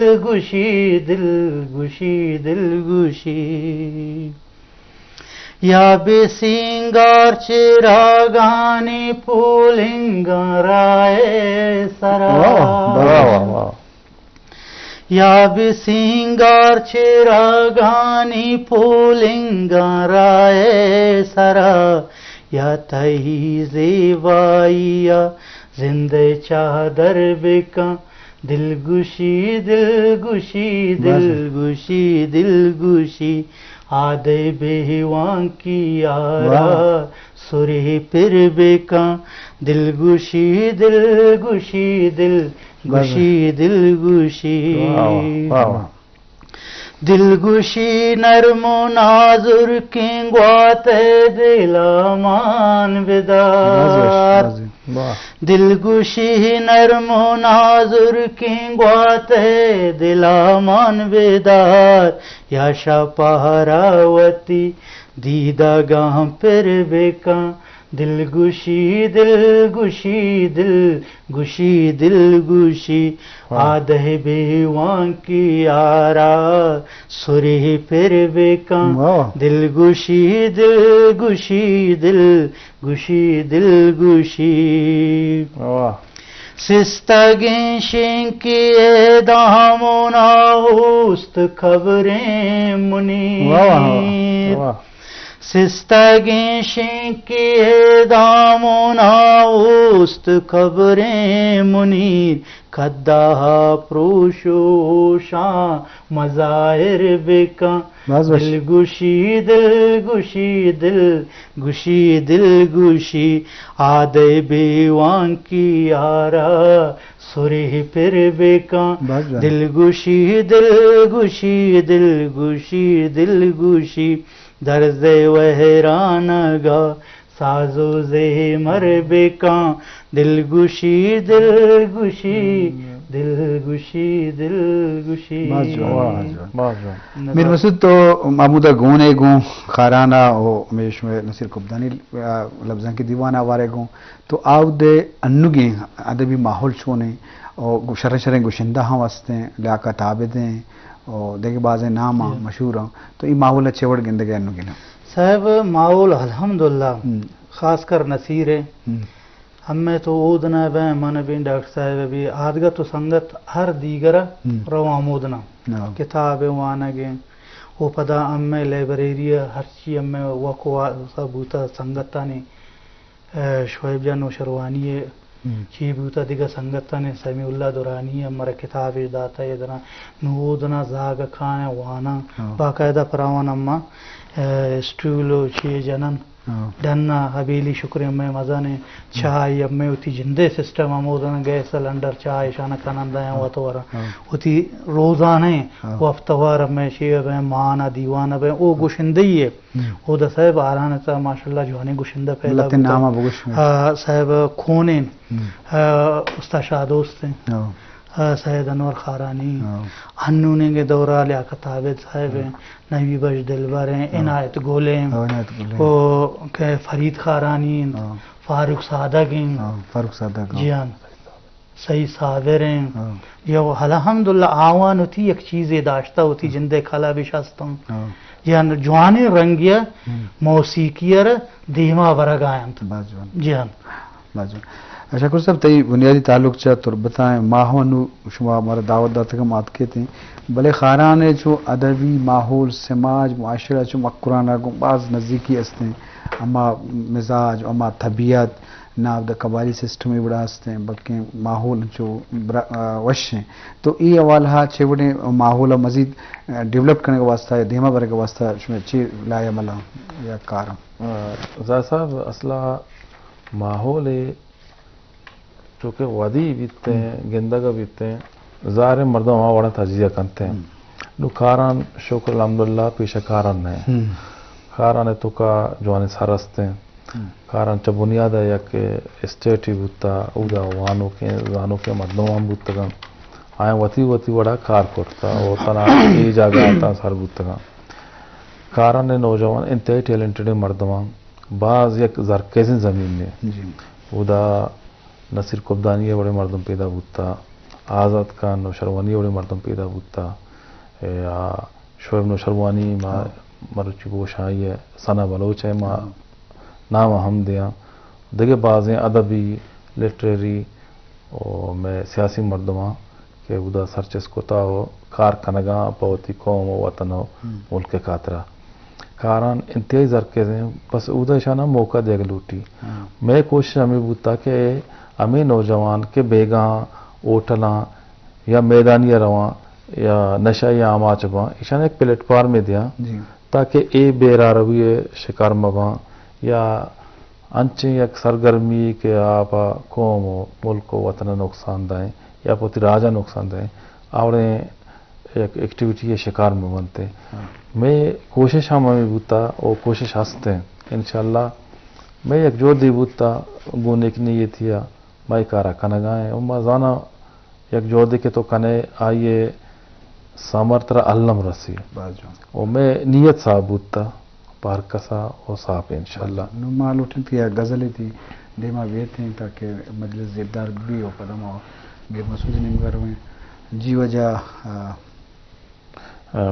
دلگوشی، دلگوشی، دلگوشی. یا بہ سینگار چراگانی پولنگاں راہ سرا. واہ، واہ، واہ، واہ. یا بہ سینگار چراگانی پولنگاں راہ سرا، یا تئی زیبائی ءَ زند ءِ چادر بکن. دلگوشی، دلگوشی، بس. دلگوشی، دلگوشی، آدے بے وانکی آرا، واہ. سرے پر بکن. دلگوشی، دلگوشی، دلگوشی، بس. دلگوشی. واہ، واہ، واہ. دلگوشی نرم و نازرکیں گوات ءِ دل ءَ مان بدار. نازرک، نازرک. واہ. دلگوشی نرم و نازرکیں گوات ءِ دل ءَ مان بدار، یا شپ ءَ را وتی دیدگاں پر بکن. دلگوشی، دلگوشی، دلگوشی، دلگوشی، واہ. آدے بے وانکی آرا سرے پر بکن. واہ. دلگوشی، دلگوشی، دلگوشی، دلگوشی. واہ. سستگیں شینکی ءِ دامنا اوست قبریں منیر. واہ، واہ، واہ. سستگیں شینکی ءِ دامنا اوست قبریں منیر، کدہ ءَ پروشوشاں مظاہر بکن. بس، بس. دلگوشی، دلگوشی، دلگوشی، دلگوشی، آدے بے وانکی آرا سرے پر بکن. بس، بس. دلگوشی، دلگوشی، دلگوشی، دلگوشی، درد ءِ وہرانگ ءَ ساز و زیمر بکن. دلگوشی، دلگوشی، دلگوشی، دلگوشی. باز جوان، باز جوان، باز جوان. میر مسعود، تو ہمودا گون ئے گوں خاران ءَ و ہمے شمئے نصیر کبدانی، آ، لبزانکی دیوان ءَ ہوار ئے گوں. تو آودے انوگیں ادبی ماحول چون ایں؟ و گو-، شریں شریں گشندہ ہم ہست ایں، لیاقت عابد ایں، و دگہ بازیں نام آں، جی. مشہور آں. تو اے ماحول ءَ چے وڑ گندگ ئے انوگیں؟ صاحب، ماحول الحمدللہ، ہم. خاص کر نصیر ءِ. ہم. ہمے تو اودنا بیں، من بیں، ڈاکٹر صاحب بی، آدگہ تو سنگت ہر دیگر ءَ ہم. رو ہمودنا. ہاں. کتاب وانگ ایں. و پدا ہمے لائبریری ءَ ہرچی ہمے وک و وا-، بوتا سنگتانی، اے، شعیب جان نوشروانی ءِ ہم. چی بوتا، دگہ سنگتانی، سمیع اللہ درانی ءَ مارا کتاب اش داتا اے دنا. نو اودنا زاگ کاں واناں. ہاں. باقاعدہ پراوان اما، اے، اسٹول و چی جنن. ہاں. ڈن ءَ حبیلی شکر ءِ ہمے مزنیں چاہ ءَ ہمے وتی جندے سسٹم ہمودن، گیس سلنڈر، چاہ ایشان کنند ءَ ہاں. وت وراں. ہاں. وتی روزانہ ہاں. و ہفتہ وار ہمے شی بیں، مان ءَ دیوان ءَ بیں، او گشندہ یے. ہم. اودا صاحب آران ءَ ماشاءاللہ جوانیں گشندہ پیدا لتیں بوتگ. نام ءَ بگوش. آ، صاحب کونین، ہم. آ، استاد شاہ دوست ایں. ہاں. آ، سید انور خارانی، ہاں. ہنونیں دور ءَ لیاقت عابد صاحب ایں، ہاں. نبی بخش دلبر ایں، ہاں. عنایت گل ایں، ہاں، عنایت گل ایں. او کہ فرید خارانی ایں، ہاں. فاروق سادگ ایں. ہاں، فاروق سادگ، ہاں. جی ہاں. سعید صابر ایں. ہاں. جی ہو، الحمدللہ آوان وتی یک چیزے داشتہ، وتی ہاں. جندے کلا بش ہستاں. ہاں. جی ہاں، جوانیں رنگی ءَ ہم. موسیقی ءَ را دیما برگ ءَ انت. باز جوان. جی ہاں. باز جوان. شکور صاحب، تئی بنیادی تعلق چہ تربت ءَ ایں. ما ہم انو شما مارا دعوت داتگ، ہم آتکیت ایں. بلے خاران ءِ چو ادبی ماحول، سماج، معاشرہ چو مکران ءَ گوں باز نزیکی است ایں. ہما مزاج، ہما طبیعت، ناودا قبائلی سسٹم اے وڑا است ایں، بلکیں ماحول چو برا-، آ، وش ایں. تو اے حوالہ ءَ چے وڑیں ماحول ءَ مزید، آ، ڈیولپ کنگ ءِ واسطہ یا دیما برگ ءِ واسطہ شمئے چے لائحہ عمل آں یا کار آں؟ آ، زاہد صاحب، اصل ءَ ماحول ءَ چونکہ ودی بیتیں، ہم. گندگ ءَ بیتیں، ظاہر ایں مردم ہما وڑا تجزیہ کنتیں. ہم. نو کاران شکر الحمدللہ پیشہ کاران نہ ایں. ہم. کاران ءِ توکا جوانیں سر استیں. ہم. کاران چہ بنیاد ءَ یک اسٹیٹے بوتا، اودا وانوکیں، زانوکیں مردم ہم بوتگاں. آیاں وتی وتی وڑا کار کرتا و تنا اے جاگہ ءَ تاں سر بوتگاں. کاران ءِ نوجوان انتہائی ٹیلنٹڈیں مردماں، باز یک زرخیزیں زمینے. جی. اودا نصیر کبدانی ءِ وڑیں مردم پیدا بوتا، آزات خان نوشروانی وڑیں مردم پیدا بوتا، یا شعیب نوشروانی، ما ہاں۔ مروچی گوش آئی ء ثنا بلوچ ء ما ہاں۔ نام ہم دیاں۔ دگہ بازیں ادبی، لٹریری و مئے سیاسی مردماں کہ اودا سرچست کتا و کار کنگاں پہ وتی قوم و وطن و ہم۔ ملک ء خاطرا۔ کاراں انتہائی زرکزیں، بس اودا اشاناں موقع دیگ لوٹی۔ ہاں۔ مئے کوشش ہمے بوتا کہ ہمے نوجوان کہ بیگاہاں، ہوٹلاں یا میدانی ء رواں یا نشہ ء آماچ باں، ایشاں یک پلیٹ فارمے دیاں جی۔ تاکہ اے بے راہروی ء شکار مہ باں یا انچیں یک سرگرمی کہ آ پہ قوم و ملک و وطن ء نقصان دائیں یا پہ وتی راج ء نقصان دائیں، آوڑیں یک ایکٹیویٹی ء شکار مہ بنت۔ ہاں۔ مئے کوشش ہم ہمے بوتا و کوشش ہست انت۔ انشاءاللہ مئے یک جہدے بوتا گوں نیک نیتی ء ما اے کار ء کنگا ایں و ما زاناں یک جہدے کہ تو کنے آئی ء ثمر ترا الم رسی۔ باز جوان۔ و مئے نیت صاف بوتا، پہ ہر کسا و صاف انشاءاللہ۔ نوں ما لوٹیں کہ یک غزلے تئی دیما بیتیں تاکہ مجلس زیبدار بی و پدا ما میر مسعود نیمگا رویں۔ جی واجہ، آ،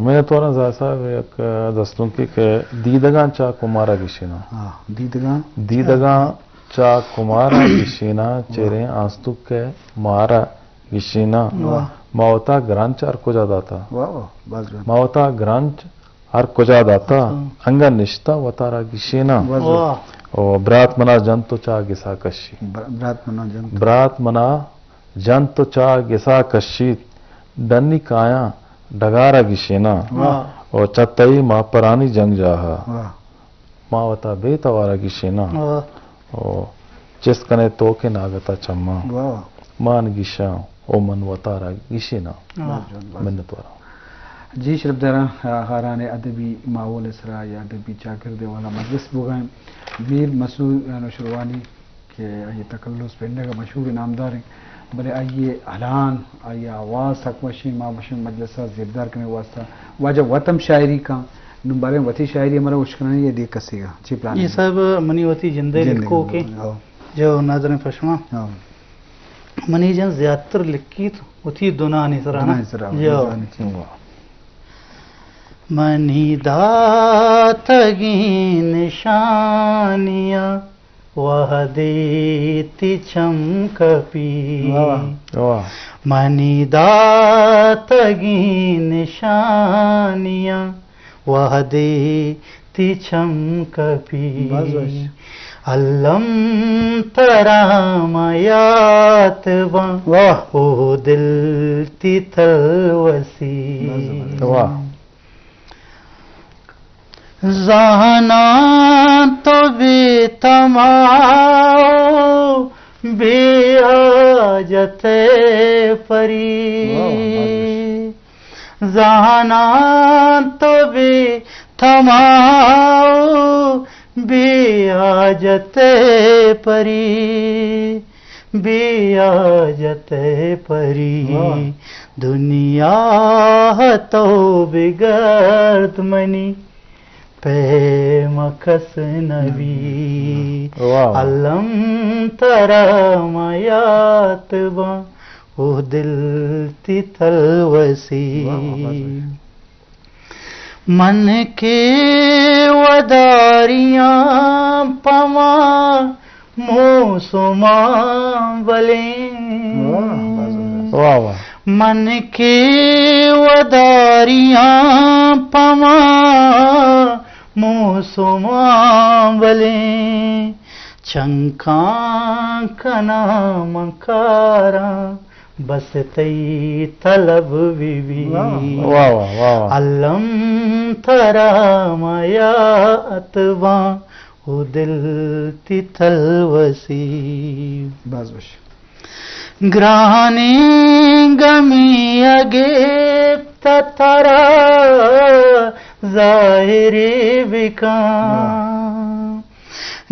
منت وارا زاہ صاحب، یک دستونکے کہ دیدگاں چاک و مارا گشیناں۔ ہاں، دیدگاں۔ دیدگاں چاک و مارا گشیناں، واہ۔ چیریں آستونک ء مارا گشیناں۔ واہ۔ ما وتا گرنچ ہر کجا داتا۔ واہ، واہ، باز جوان۔ ما وتا گرنچ ہر کجا داتا، ہاں۔ انگا نشتہ وتارا گشیناں۔ باز جوان۔ واہ۔ او برات منا جنت و چا گسا کشی۔ بر-، برات منا جنت۔ برات منا جنت و چا گسا کشیت، ڈنی کایاں ڈگارا گشیناں۔ واہ۔ و چہ تئی ماپرانی جنگ جاہا۔ واہ۔ ما وتا بے توارا گشیناں۔ واہ۔ او چست کنے تو کہ ناگتا چماں۔ واہ۔ مان گشاں او من وتارا گشیناں۔ واہ۔ منت وارا۔ جی شرپداراں، آ، ہاران ء ادبی ماحول ء سرا یا ادبی چاگرد ء والا مجلس بوگا انت۔ میر مسعود نوشروانی کہ آئی ء تخلص پنڈگ ء مشہور نامدار انت، بلے آئی ء ہلان، آئی ء آواز سک وشیں، ما وشیں مجلس ء زیبدار کنگ واسطہ۔ واجہ وت ہم شاعری کن، نوں باریں وتی شاعری ہمارا اشکنانی یا دیکھ کسی گا چی پلان اے ہے؟ صاحب، منی وتی جندے جندے لکھوکے، ہاں۔ جو نادریں پشما۔ ہاں۔ منی جن زیاتر لکیت وتی دنانی سرا نا۔ دنانی سرا، جو۔ دنانی سرا۔ منی داتگیں نشانیاں وہدے تی چم کپی۔ واہ، واہ۔ واہ۔ منی داتگیں نشانیاں وہدے تی چم کپی۔ باز وش۔ الم ترا ما یات باں۔ واہ۔ او دل تی تلوسی۔ باز زبردست۔ واہ۔ زاناں تو بے تما و بے حاجت پری۔ واہ، واہ، باز وش۔ زاناں تو بے تما و بے حاجت پری، بے حاجت پری۔ واہ۔ دنیا تو بگرد منی پیم کس نبی۔ واہ۔ الم ترا ما یات باں، او دل تی تلوسی۔ واہ، واہ، واہ۔ من کہ وداریاں پما موسماں بلیں۔ واہ، باز زبردست۔ واہ، واہ۔ من کہ وداریاں پما موسماں بلیں، چنکاں کناں من کاراں بس تئی طلب بہ بی۔ واہ، واہ، واہ، واہ۔ الم ترا ما یات باں، او دل تی تلوسی۔ باز وش۔ گرانیں گمی ء گپت ترا ظاہری بکاں۔ واہ۔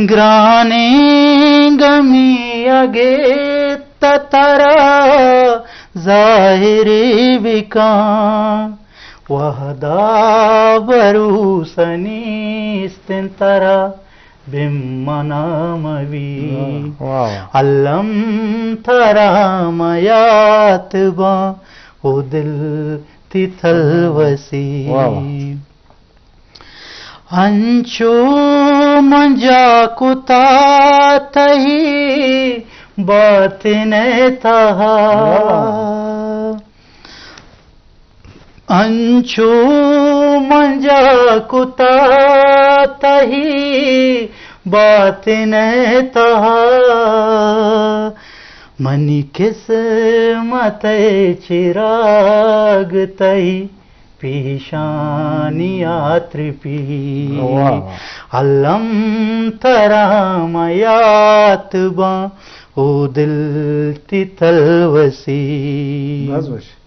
گرانیں گمی ء گپت ترا ظاہری بکاں۔ وہدا بروس نیست انت ترا بہ منا مہ بی۔ واہ، واہ۔ الم ترا مہ یات باں، او دل تی تلوسی۔ واہ، واہ۔ انچو من جا کتا تئی باطن ءِ تہا۔ واہ۔ انچو من جا کتا تئی باطن ءِ تہا، منی قسمت ءِ چراگ تئی پیشانی ءَ ترپی۔ واہ، واہ۔ الم ترا مہ یات باں، او دل تی تلوسی۔ بس، بس۔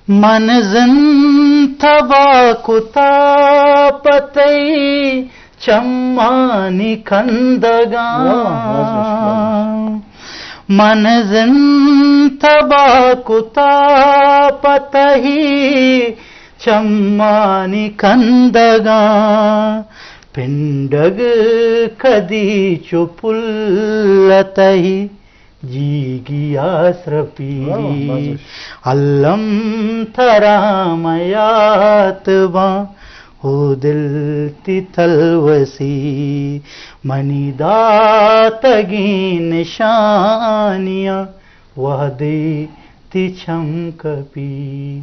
من زند تباہ کتا پہ تئی چمانی کندگاں۔ واہ، واہ، واہ، واہ۔ من زند تباہ کتا پہ تئی چمانی کندگاں۔ پنڈگ کدی چو پل تئی جیگی آسرپی۔ واہ، واہ، بس۔ الم ترا مہ یات باں، او دل تی تلوسی۔ منی داتگیں نشانیاں وہدے تی چم کپی،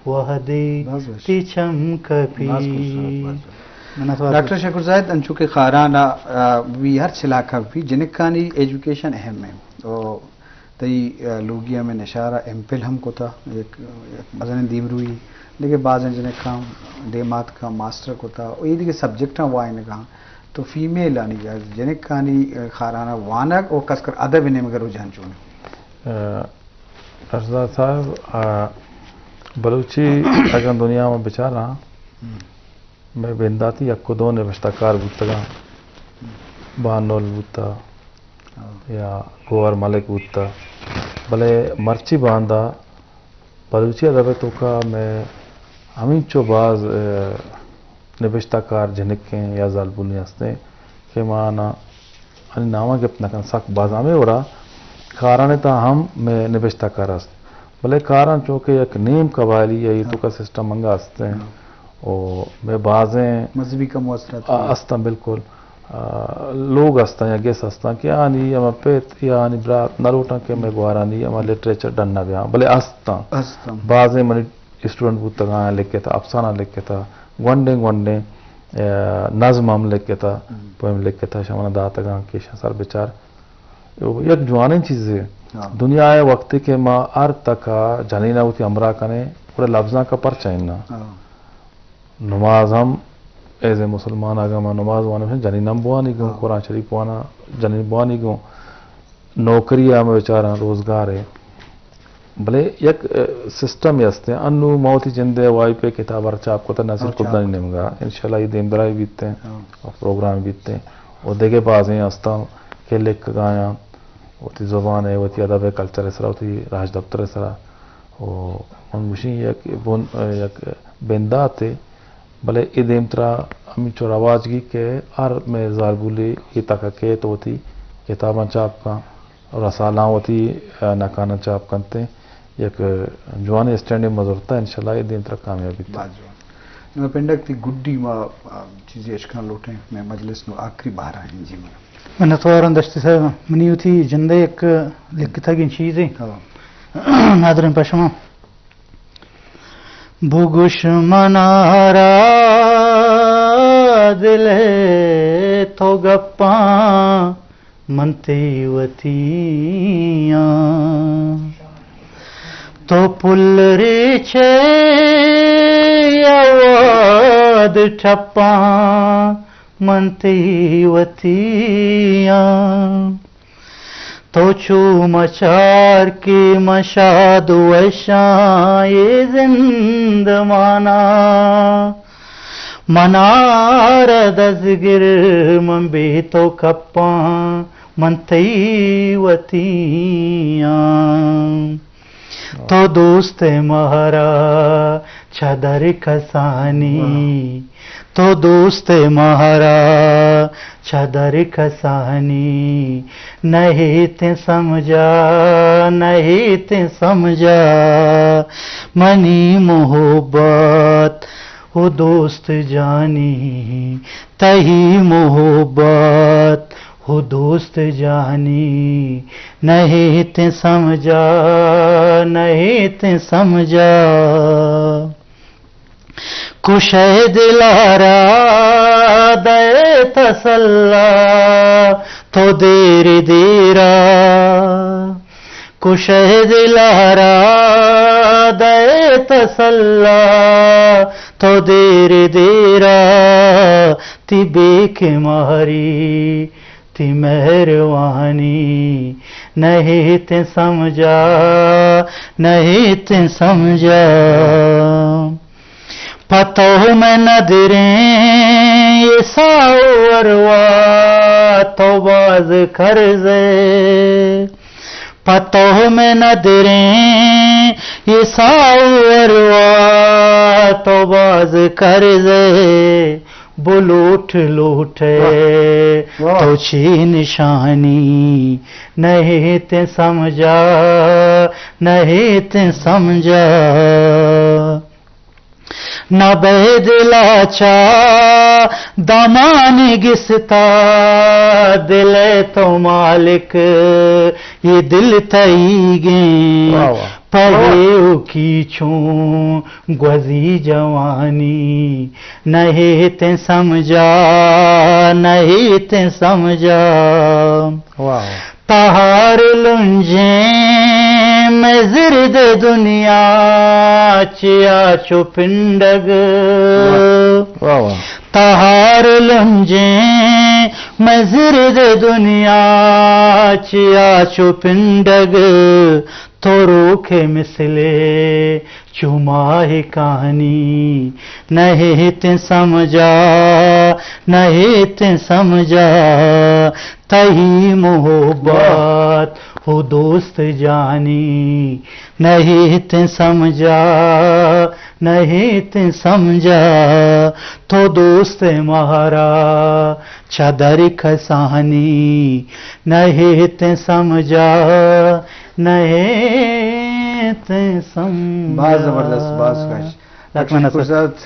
وہدے بس، بس۔ تی چم کپی۔ بس، بس، بس، بس۔ منتوار۔ ڈاکٹر شکر زاہد، انچو کہ خاران ءَ، آ، بھی ہر علاقہ بھی جنکانی ایجوکیشن اہم ہے۔ او تئی، آ، لوگی ہمیں نشارہ ایم فل ہم کتا، یک، یک مزنیں دیمروئی، لیکن بازیں جنکاں دیم آتکاں ماسٹر کتا، او اے دگہ سبجیکٹاں وائنگاں۔ تو فیمیل آنی یا جنکانی، آ، خارانہ وانگ او خاص کر ادب نیمگا رجحان چون؟ آ، ارزا صاحب، آ، بلوچی اگاں دنیا میں بچاراں، ہم۔ مئے بنداتی یک و دو نبشتہ کار بوتگاں۔ ہم۔ بانول بوتا، ہاں۔ یا گوہر ملک بوتا۔ بلے مرچی باندا بلوچی ادب ءِ توکا مئے ہمینچو باز، اے، نبشتہ کار جنکیں یا زالبولیں ہستیں کہ ما آناں آنی ناما گپت نہ کن، سک باز۔ ہمے وڑا کاران ءِ تہا ہم مئے نبشتہ کار است، بلے کاران چونکہ یک نیم قبائلی ءِ توکا سسٹم انگا است ایں۔ ہاں۔ او مئے بازیں مذہبی کم و اثرات آ، استاں بالکل۔ آ، لوگ استاں یا گس استاں کہ آنی ہما پت یا آنی برات نہ لوٹاں کہ مئے گوارانی ہما لٹریچر ڈن نہ بیاں، بلے استاں۔ استاں۔ بازیں منی اسٹوڈنٹ بوتگاں، لکھتا، افسانہ لکھتا، گونڈیں گونڈیں، آ، نظم ہم لکھتا، ہم۔ پوئم لکھتا، شمانا داتگاں کہ شاں سر بچار۔ او یک جوانیں چیزے۔ ہاں۔ دنیا ءِ وقتے کہ ما ہر تک ءَ جنین ءَ وتی ہمراہ کنیں، گڑا لبزانک ءَ پرچا اناں؟ ہاں۔ نماز ہم ایز اے مسلمان اگاں ما نماز وانیں، جنین ہم بوانی گوں، ہاں۔ قرآن شریف وانا جنین بوانی گوں، نوکری ءَ ہم بچاراں روزگار ہے۔ بلے یک، اے، سسٹم است ایں۔ انو ما وتی جند ءِ وائی پہ کتاب ءَ چاپ کتا ناصر ہاں، چاپ قبلانی کتا۔ نیمگا۔ انشاءاللہ اے دیم درائی بیت ایں۔ ہاں۔ اور پروگرام بیت ایں۔ اور دگہ بازیں استاں کہ لکھگایاں۔ وتی زبان ءِ، وتی ادب ءِ، کلچر ءِ سرا، وتی راج دپتر ءِ سرا۔ و من گوشیں یک بن-، یک بنداتے، بلے اے دیمترا ہمینچو رواج گی کہ ہر مئے زالبولے اے تک ءَ کیت وتی کتاباں چاپ کن، رسالاں وتی، آ، نکاناں چاپ کنت۔ یک جوانیں اسٹینڈنگ مزرتا، انشاءاللہ اے دیمترا کامیاب بیت۔ باز جوان۔ نوں پنڈگ تئی گڈی ما، آ، چیزے اشکان لوٹیں، مئے مجلس نوں آخری بہرا ہیں جی من۔ منتواراں دشتی صاحب، منی وتی جندے یک لکھتگیں چیزے۔ ہاں۔ نادریں پہ شما۔ بگوش منارا دل ءِ تو گپاں، من تئی وتی آں۔ تو پل ریچے یا واد ٹپاں، من تئی وتی آں۔ تو چو مچار کہ من شاد وشاں اے زندمانا، منارا دزگر من بے تو کپاں، من تئی وتی آں۔ تو دوست مہرا چہ در کسانی، تو دوست مہرا چہ در کسانی، نہ ہیت سمجھا، نہ ہیت سمجھا، منی محبت او دوست جانی، تئی محبت او دوست جانی، نہ ہیت سمجھا، نہ ہیت سمجھا۔ کشئے دل ءَ را دئے تسلا، تو دیر دیرا۔ کشئے دل ءَ را دئے تسلا، تو دیر دیرا۔ تئی بے کماری، تئی مہروانی، نہ ہیت سمجھا، نہ ہیت سمجھا۔ پہ تو مئے ندریں ایسا و ارواہ، تو باز کرزے۔ پہ تو مئے ندریں ایسا و ارواہ، تو باز کرزے۔ بلوٹ لوٹئے واہ، واہ۔ تو چی نشانی، نہ ہیت سمجھا، نہ ہیت سمجھا۔ نہ بئے دل ءَ چہ دامان گستا، دل ءِ تو مالک، اے دل تئیگیں۔ واہ واہ۔ پہ ایوکی چون گوزی جوانی، نہ ہیت سمجھا، نہ ہیت سمجھا۔ واہ واہ۔ تہار لنجیں مئے زرد دنیا، چیا چو پنڈگ۔ واہ واہ۔ تہار لنجیں مئے زرد دنیا، چیا چو پنڈگ۔ تو روک مثلے چو ماہکانی، نہ ہیت سمجھا، نہ ہیت سمجھا۔ تئی محبت او دوست جانی، نہ ہیت سمجھا، نہ ہیت سمجھا۔ تو دوست مہرا چہ در کسانی، نہ ہیت سمجھا، نہ ہیت سمجھا۔ باز زبردست، باز خوش۔ لک منت۔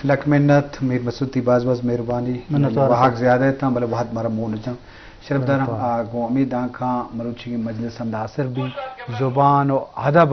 لک منت، میر مسعود، تئی باز باز مہربانی۔ منتوار۔ واہگ زیادہ اتاں، بلے وہد مارا مون جاں۔ شرف داراں، منتوار۔ آ، گوں امید آنکھاں مروچی مجلس ہم داسر بی۔ زبان و ادب